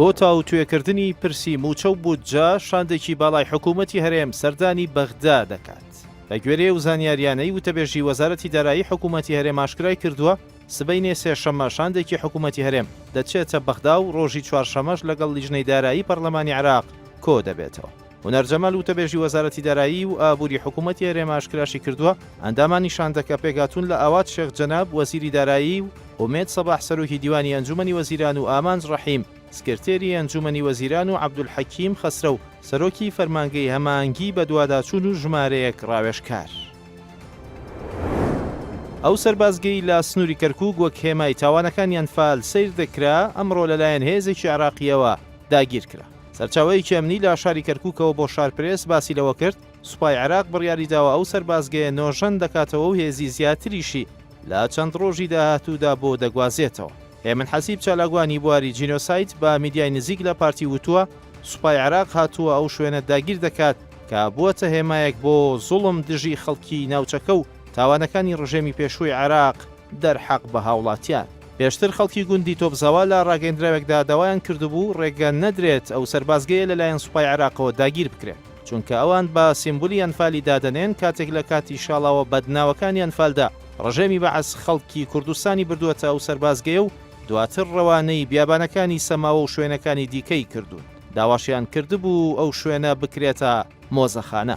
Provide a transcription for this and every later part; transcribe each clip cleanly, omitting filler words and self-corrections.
بۆ تاوتوێکردنی پرسی مووچە و بودجە، شاندێکی باڵای حکوومەتی هەرێم سەردانی بەغدا دەکات. بەگوێرەی ئەو زانیارییانەی وتەبێژی وەزارەتی دارایی حکوومەتی هەرێم ئاشکرای کردووە، سبەینێ سێشەممە شاندێکی حکوومەتی هەرێم دەچێتە بەغدا و ڕۆژی چوارشەممەش لەگەڵ لیژنەی دارایی پەرلەمانی عێراق کۆدەبێتەوە. هونەر جەمال وتەبێژی وەزارەتی دارایی و ئابووری حکوومەتی هەرێم ئاشکراشی کردووە، ئەندامانی شاندەکە پێکهاتوون لە ئاوات شێخ جەناب وەزیری دارایی و ئومێد سەباح سەرۆکی دیوانی ئەنجوومەنی وەزیران و ئامانج ڕەحیم سکرتێری ئەنجوومەنی وەزیران و عەبدولحەکیم خەسرەو سەرۆکی فەرمانگەی هەماهەنگی بەدواداچوون و ژمارەیەک ڕاوێژکار. ئەو سەربازگەی لە سنووری کەرکووک وەک هێمای تاوانەکانی ئەنفال سەیر دەکرا، ئەمڕۆ لەلایەن هێزێکی عێراقییەوە داگیرکرا. سەرچاوەیەکی ئەمنی لە شاری کەرکووکەوە بۆ شارپرێس باسی لەوە کرد، سوپای عێراق بڕیاریداوە ئەو سەربازگەیە نۆژەن دەکاتەوە و هێزی زیاتریشی لە چەند ڕۆژی داهاتوودا بۆ دەگوازێتەوە. هێمن حەسیب چالاکوانی بواری جینۆساید بە میدیای نزیک لە پارتی وتووە، سوپای عێراق هاتووە ئەو شوێنە داگیر دەکات کە بووەتە هێمایەک بۆ زوڵم دژی خەڵکی ناوچەکە و تاوانەکانی ڕژێمی پێشووی عێراق دەرحەق بە هاوڵاتیان. پێشتر خەڵکی گوندی تۆپزاوا لە ڕاگەیندراوێکدا داوایان کردبوو ڕێگە نەدرێت ئەو سەربازگەیە لەلایەن سوپای عێراقەوە داگیر بکرێت، چونکە ئەوان بە سیمبولی ئەنفالی دادەنێن کاتێک لە کاتی شاڵاوە بەدناوەکانی ئەنفالدا ڕژێمی بەعس خەڵکی کوردستانی بردووەتە ئەو سەربازگەیە و دواتر ڕەوانەی بیابانەکانی سەماوە و شوێنەکانی دیکەی کردوون، داواشیان کردبوو ئەو شوێنە بکرێتە مۆزەخانە.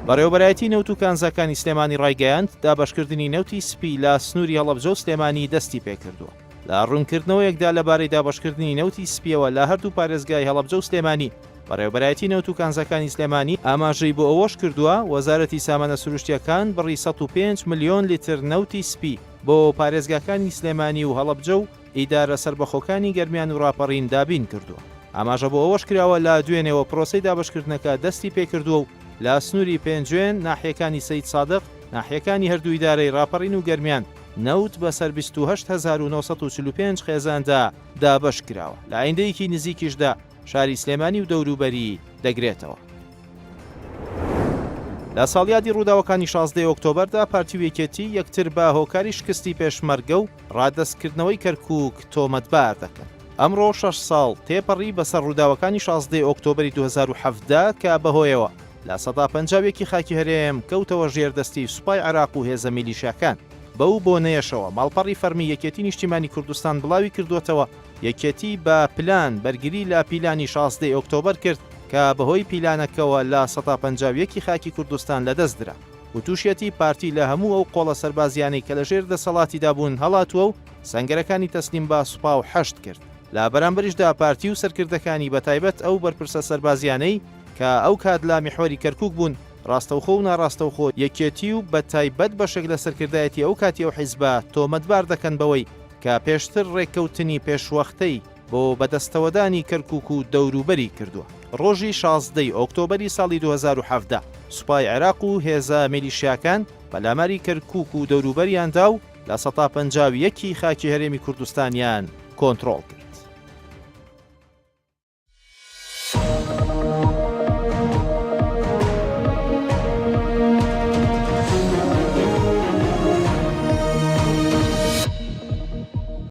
بەڕێوەبەرایەتی نەوت و کانزاکانی سلێمانی ڕایگەیاند، دابەشکردنی نەوتی سپی لە سنووری هەڵەبجە و سلێمانی دەستی پێکردووە. لە ڕوونکردنەوەیەکدا لەبارەی دابەشکردنی نەوتی سپییەوە لە هەردوو پارێزگای هەڵەبجە و سلێمانی، بەڕێوەبەرایەتی نەوت و کانزاکانی سلێمانی ئاماژەی بۆ ئەوەش کردووە، وەزارەتی سامانە سروشتییەکان بڕی 105 ملیۆن لیتر نەوتی سپی بۆ پارێزگاکانی سلێمانی و هەڵەبجە و ئیدارە سەربەخۆکانی گەرمیان و ڕاپەڕین دابین کردووە. ئاماژە بۆ ئەوەش کراوە، لە دوێنێوە پرۆسەی دابەشکردنەکە دەستی پێکردووە و لە سنووری پێنجوێن، ناحیەکانی سەیدسادق، ناحیەکانی هەردوو ئیدارەی ڕاپەڕین و گەرمیان نەوت بەسەر 28,945 خێزاندا دابەش کراوە، لە ئایندەیەکی نزیکیشدا شاری سلێمانی و دەوروبەری دەگرێتەوە. لە ساڵیادی ڕووداوەکانی شازدەی ئۆکتۆبەردا پارتی و یەکێتی یەکتر بە هۆکاری شکستی پێشمەرگە و ڕادەستکردنەوەی کەرکووک تۆمەتبار دەکەن. ئەمڕۆ شەش ساڵ تێپەڕی بەسەر ڕووداوەکانی شازدەی ئۆکتۆبەری 2017 کە بەهۆیەوە 51% ی خاکی هەرێم کەوتەوە ژێر دەستی سوپای عێراق و هێزە میلیشیاکان. بەو بۆنەیەشەوە ماڵپەڕی فەرمی یەکێتی نیشتیمانی کوردستان بڵاوی کردووەتەوە، یەکێتی بە پلان بەرگری لە پیلانی شازدەی ئۆکتۆبەر کرد کە بەهۆی پیلانەکەوە 51% ی خاکی کوردستان لەدەست درا. وتوشیەتی پارتی لە هەموو ئەو قۆڵە سەربازیانەی کە لەژێر دەسەڵاتیدا بوون هەڵاتووە و سەنگەرەکانی تەسلیم بە سوپا و حەشد کرد. لە بەرامبەریشدا پارتی و سەرکردەکانی بەتایبەت ئەو بەرپرسە سەربازیانەی کە ئەو کات لە میحوەری کەرکوک بوون ڕاستەوخۆ و ناڕاستەوخۆ یەکێتی و بەتایبەت بەشێک لە سەرکردایەتی ئەو کاتی ئەو حیزبە تۆمەتبار دەکەن بەوەی کە پێشتر ڕێککەوتنی پێشوەختەی بۆ بەدەستەوەدانی کەرکوک و دەوروبەری کردووە. ڕۆژی 16 ی ئۆکتۆبەری ساڵی 2017 سوپای عێراق و هێزە میلیشیاکان پەلاماری کەرکوک و دەوروبەریان دا و 51% ی خاکی هەرێمی کوردستانیان کۆنترۆڵ کرد.